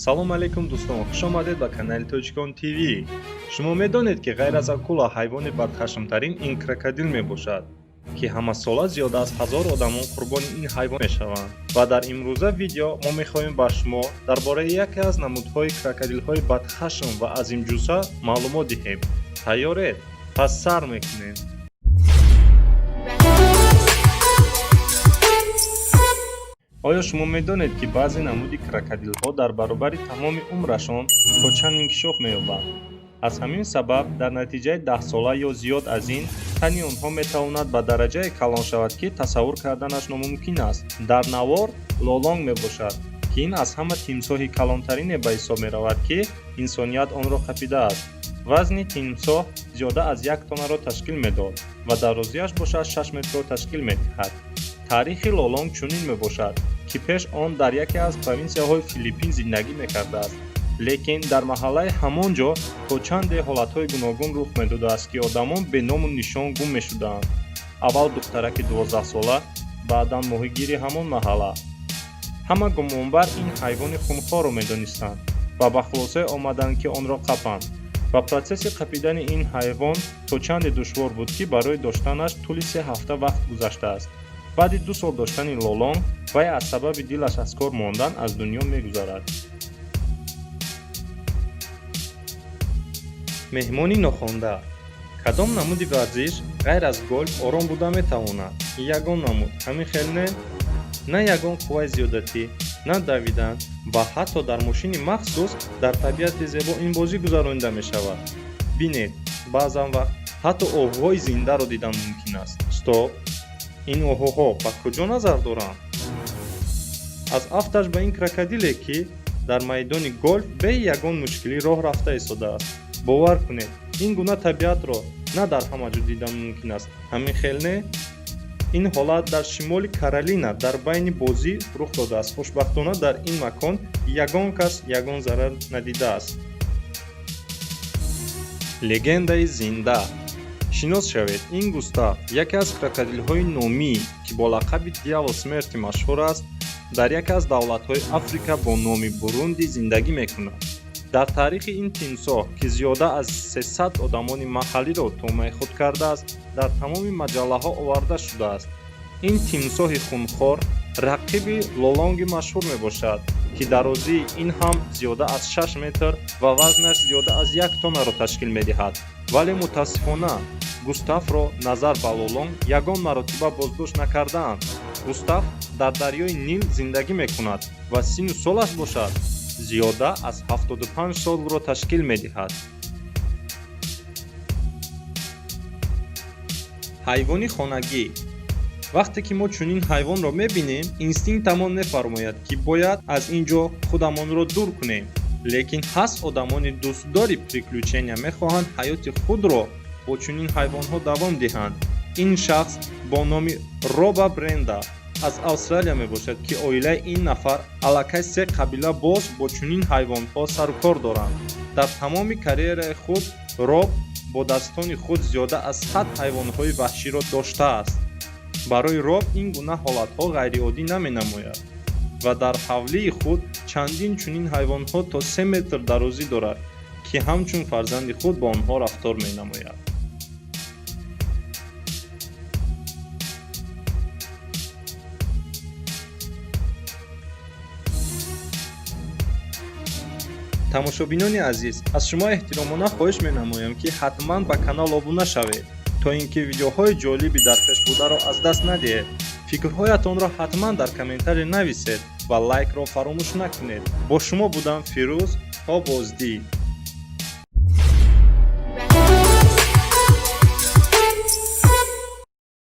Салом алейкум, дӯстон, хушомадед ба канали Тоҷикон ТВ. Шумо медонед, ки ғайр аз акула ҳайвони бадхашмтарин ин крокодил мебошад, ки ҳамасола зиёда аз 1000 одамон қурбони ин ҳайвон мешаванд. Ва дар имрӯза видео мо мехоҳем ба шумо дар бораи яке аз намудҳои крокодилҳои бадхашм ва азимҷусса маълумот диҳем. Тайёред? Пас сар мекунем. Оё шумо медонед, ки баъзе намуди крокодилҳо дар баробари тамоми умрашон то чанд инкишоф меёбанд? Аз ҳамин сабаб дар натиҷаи 10сола ё зиёд аз ин тани онҳо метавонад ба дараҷае калон шавад, ки тасаввур карданаш номумкин аст. Дар навор лолонг мебошад, ки ин аз ҳама тимсоҳи калонтарине ба ҳисоб меравад, ки инсоният онро қапидааст. Вазни тимсоҳ зиёда аз 1 тоннаро ташкил медод ва дарозиаш бошад 6 метрро ташкил медиҳад. Таърихи лолонг чунин мебошад, ки пеш он дар яке аз провинсияҳои Филиппин зиндагӣ мекардааст, лекин дар маҳаллаи ҳамон ҷо то чанде ҳолатҳои гуногун рух медодааст, ки одамон бе ному нишон гум мешудаанд. Аввал духтараки 12сола, баъдан моҳигири ҳамон маҳалла. Ҳама гумонбар ин ҳайвони хунхорро медонистанд ва ба хулосае омаданд, ки онро қапанд. Ва протсесси қапидани ин ҳайвон то чанде душвор буд, ки барои доштанаш тӯли 3 ҳафта вақт гузаштааст. Баъди 2 сол доштани лолонг вай аз сабаби дилаш аз кор мондан аз дунё мегузарад. Меҳмони нохонда. Кадом намуди варзиш ғайр аз голф ором буда метавонад? Ягон намуд, ҳамин хел не? На ягон қувваи зиёдатӣ, на давидан ва ҳатто дар мошини махсус дар табиати зебо ин бозӣ гузаронида мешавад. Бинед, баъзан вақт ҳатто оҳуҳои зиндаро дидан мумкин аст. Стоп, ин оҳуҳо ба куҷо назар доранд? Аз афташ ба ин крокодиле, ки дар майдони голф бе ягон мушкилӣ роҳ рафта истодааст. Бовар кунед, ин гуна табиатро на дар ҳама ҷо дидан мумкин аст, ҳамин хел не? Ин ҳолат дар Шимоли Каролина дар байни бозӣ рух додааст. Хушбахтона, дар ин макон ягон кас ягон зарар надидааст. Легендаи зинда. Шинос шавед, ин Густав яке аз крокодилҳои номӣ, ки бо лақаби Дьявол смерти машҳур аст, дар яке аз давлатҳои Африка бо номи Бурунди зиндагӣ мекунад. Дар таърихи ин тимсоҳ, ки зиёда аз 300 одамони маҳаллиро тӯъмаи худ кардааст, дар тамоми маҷаллаҳо оварда шудааст. Ин тимсоҳи хунхор рақиби лолонги машҳур мебошад, ки дарозии ин ҳам зиёда аз 6 метр ва вазнаш зиёда аз 1 тоннаро ташкил медиҳад. Вале мутаассифона, Густавро назар ба лолонг ягон маротиба боздошт накардаанд. Густав дар дарёи Нил зиндагӣ мекунад ва синну солаш бошад зиёда аз 75 солро ташкил медиҳад. Ҳайвони хонагӣ. Вақте ки мо чунин ҳайвонро мебинем, инстинктамон мефармояд, ки бояд аз ин ҷо худамонро дур кунем. Лекин ҳаст одамони дӯстдори приключения, мехоҳанд ҳаёти худро бо чунин ҳайвонҳо давом диҳанд. Ин шахс бо номи Роба Бренда аз Австралия мебошад, ки оилаи ин нафар аллакай се қабила боз бо чунин ҳайвонҳо сарукор доранд. Дар тамоми карьераи худ Роб бо дастони худ зиёда аз 100 ҳайвонҳои ваҳширо доштааст. Барои Роб ин гуна ҳолатҳо ғайриоддӣ наменамояд ва дар ҳавлии худ чандин чунин ҳайвонҳо то 3 метр дарозӣ дорад, ки ҳамчун фарзанди худ бо онҳо рафтор менамояд. Тамошобинони азиз, аз шумо эҳтиромона хоҳиш менамоям, ки ҳатман ба канал обуна шавед, то ин ки видеоҳои ҷолиби дар пеш бударо аз даст надиҳед. Фикрҳоятонро ҳатман дар комментария нависед ва лайкро фаромӯш накунед. Бо шумо будам Фирӯз. То боздид.